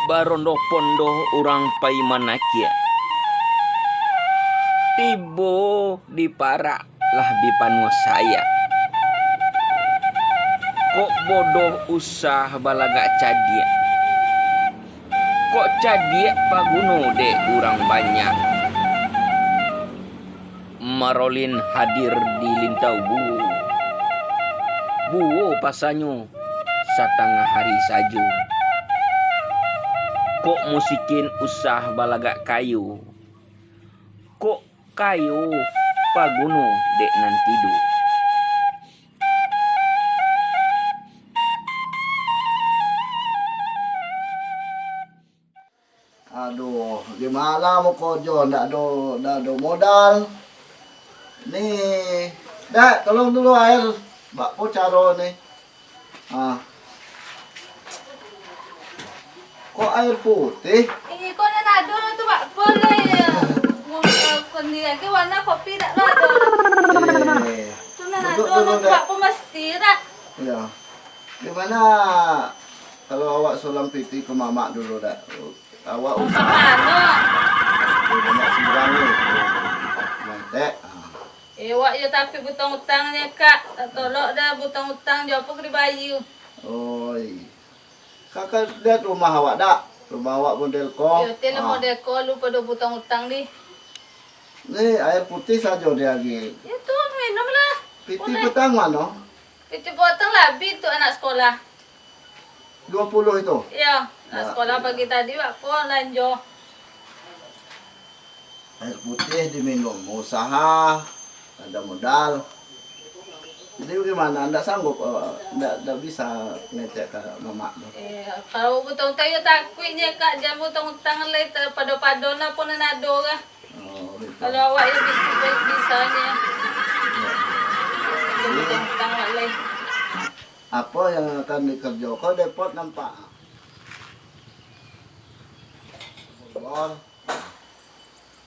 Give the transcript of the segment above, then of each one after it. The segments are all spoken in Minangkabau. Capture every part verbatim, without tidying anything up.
Barondo-pondo urang pai manakiak. Tibo di parak lah bi panuah sayak. Kok bodoh usah balagak cadiak. Kok cadiak paguno dek urang banyak. Marolin hadir di Lintau Buo. Buo pasanyo satangah hari sajo. Kok musikin usah balagak kayo. Kok kayo paguno dek nan tido. Aduh, di ma lah muko jo, ndak ado, ndak ado modal. Ni, Dek, tolong dulu air. Bak ko caro ni? Ah. Kok air putih? Ih, kok nan ado tu, Pak Pol, eh? Mun, eh, kundi lagi warna kopi dak ado. Eh, tu nan ado tu, Pak Pol, mesti dak? Ya. Gimana kalau awak sulang pitih ke mamak dulu, dak? Awak usah. Mak mano? Yo, banyak sembarang ni. Mantek. Ah. Eh, awak yo tapi butang utang nyo, Kak. Tak tolok dah butang utang, jo apo ka dibayia? Oi. Kakak lihat rumah awak dak? Rumah awak model ko. Yo, tilah model ko, lu pado butang utang di. Ni air putih sajo diagi. Yo tu, minumlah. Pitih petang mano? Pitih petang lah bi tu anak sekolah. Duo puluah itu? Iyo, anak sekolah pagi tadi, Pak Pol, lanjo. Air putih diminum, usaha, ada modal. Jadi bagaimana? Ndak sanggup, eh, ndak, ndak bisa ngecek ka mamak tu. Eh, kalau butang utang yo takuik nyo, Kak, jan butang utang lai, pado-pado na pun nan ado lah. Oh, gitu. Kalau awak yo bi-, bi-, bisa nyo. Ya. Butang utang awak lai. Apo yang akan dikerjo ko depot nampak? Bor.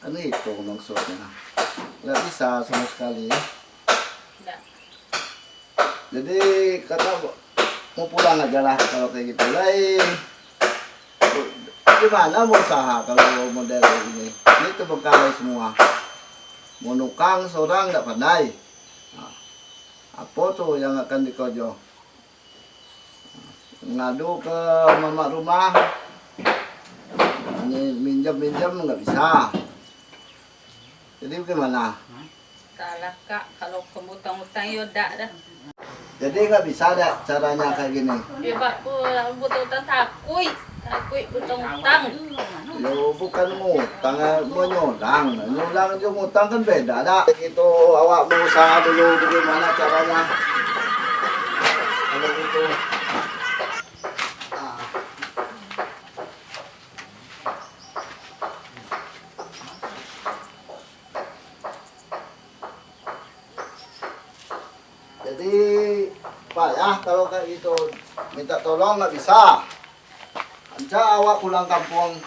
Kan itu maksudnya. Nggak bisa sama sekali, ya. Nggak. Jadi, kata, mau pulang aja lah kalau kayak gitu. Lai, gimana mau usaha kalau model ini? Ini terbengkalai semua. Mau nukang seorang nggak pandai. Nah, apa tuh yang akan dikerjo? Ngadu ke mamak rumah, minjam-minjam nggak bisa. Jadi bagaimana? Salah, Kak. Kalau ke butang utang, yo dak dah. Jadi nggak bisa dak caranya kayak gini? Ya, Pak, ku butang utang takuik. Takuik butang utang. Yo, bukan ngutang, eh, menyulang. Nyulang jo ngutang kan beda, dak? Gitu, awak berusaha dulu, bagaimana caranya? Kalau gitu. Ah. Jadi, payah kalau kayak gitu. Minta tolong nggak bisa. Ancak awak pulang kampuang.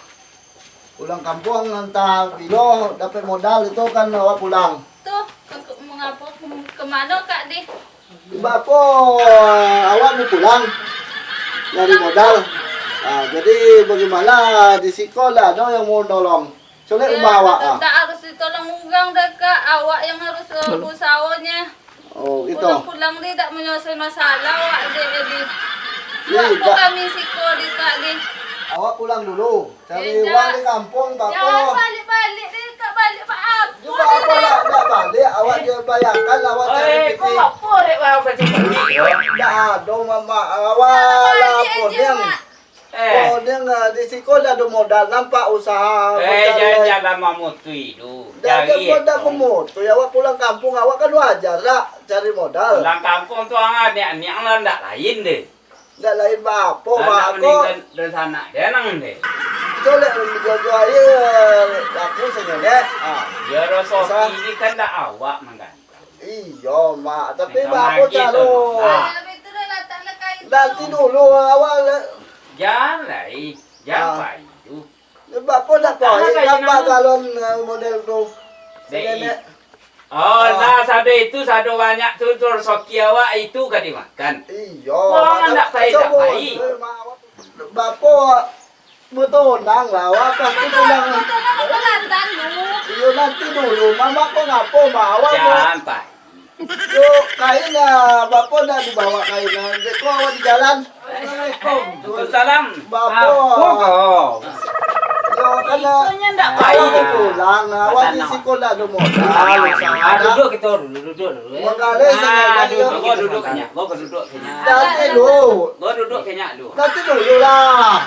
Pulang kampuang, antah bilo dapek modal itu kan awak pulang. Tuh, ke, ke, mengapa, ke, ke mano, Kak, di? Bak apo awak mau pulang nyari modal? Ah, jadi bagaimana di siko lah ada yang mau nolong? Colek rumah awak, ah. Ndak harus ditolong urang dah, Kak. Awak yang harus, eh, berusaho nyo. Oh, gitu. Pulang-pulang di dak menyelesaikan masalah awak, Dek, jadi. Iya, Kak. Kami siko di, Kak, di. Awak pulang dulu. Cari urang di kampuang, bak apo? Jangan balik-balik di, Kak, balik bak apo? Bak apo lah, ndak balik. Awak je bayangkan, awak cari pitih. Kok bak apo, Dek, bak apo cari pitih? Ndak ado, Mamak. Awak lah, balik apo, aja, Mak. Eh. Oh, dia nggak di siko lah ado modal, nampak usaha. Eh, modal jangan, lah. Jangan mamutui tu. Dah, cari dia pun dah itu. Gemuk tu, ya, awak pulang kampung, awak kan wajar lah cari modal. Pulang kampung tu, ah, niat-niat lah ndak lain deh. Ndak lain bak apo, bak apo. Ndak mendingkan dari sanak dia nang deh. Colek jual-jual aia, laku sanyo deh. Ah, ya, Rosoki ini kan ndak awak manggan. Iyo, Mak. Tapi bak apo caro? Nanti dulu awak le-, jan lai, jan pai tu. Bak apo ndak pai? Nampak galon, eh, model tu. Dek. Oh, nah, sado itu, sado banyak tu, tu rezeki awak itu ka dimakan. Iyo, Mak. Ndak pai, ndak pai. Bak apo Betonang lah, awak pasti pulang. Betonang lah, Pak Lantan dulu. Iyo, nanti dulu, mamak ko ngapo, Mak? Awak mo- Jan, Pak. Yo, kain lah, bapo ndak dibawa kain lah? Dek ko awak di jalan. Assalamualaikum. Waalaikumsalam. Bapo? Apo kau? Yo, kan lah. Ikonyo ndak awak baik. Pulang, awak di siko ndak ado modal. Ah, duduak kito dulu, duduak dulu, eh. Manggaleh sangaik, yo. Duduak, duduak, duduak, duduak. Nanti dulu. Kau duduak kanyang dulu. Nanti dulu lah.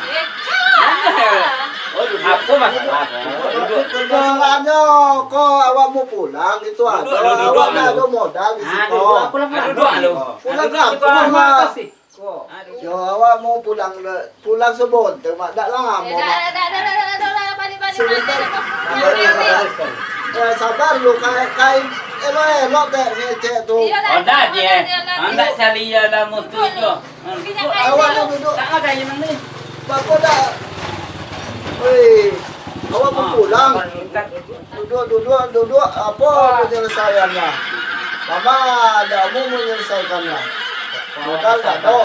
Kau duduak. Apo masalah kau? Duduk. Masalahnyo, ko awak mau pulang gitu, duduk, ado, duduk, awak ndak ado modal di siko. Duduk, duduk. Pulang kampung lah. Yo, awak mau pulang, pulang sabonta, Mak. Ndak lamo, Mak. Sabonta. Iyo, iyo, iyo. Eh, sabar lu, kain, kain elok-elok dek ngecek tu. Iyo lah, iyo lah, iyo lah. Awak ni duduk. Bapo dah? Weh, awak mau pulang. Duduak, duduak, duduak. Apo penyelesaiannyo? Mama ndak mau menyelesaikanlah. Modal ndak ado.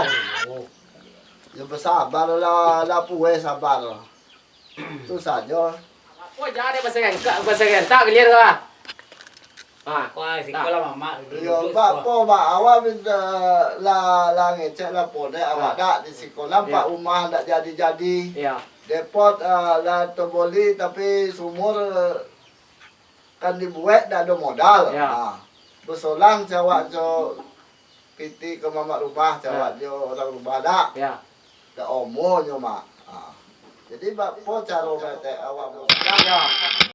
Yo, basabar lah, lah pueh sabar. Tu sajo. Apo jan basentak, basentak gilian kau? Ah, kau ah, siko lah mamak duduk. Yo, bapo, Mak? Awak minta lah, lah ngecek lah ponek awak dak di siko. Nampak rumah ndak jadi-jadi. Iyo. Depot, ah, lah taboli, tapi sumur, eh, kan dibuek, dak ado modal. Iyo. Ah, basolang cawak co piti ka mamak rumah, cawak jo urang rumah dak. Iyo. Dak omonyo, Mak. Ah. Jadi, bapo caro matek awak basolang? Iyo.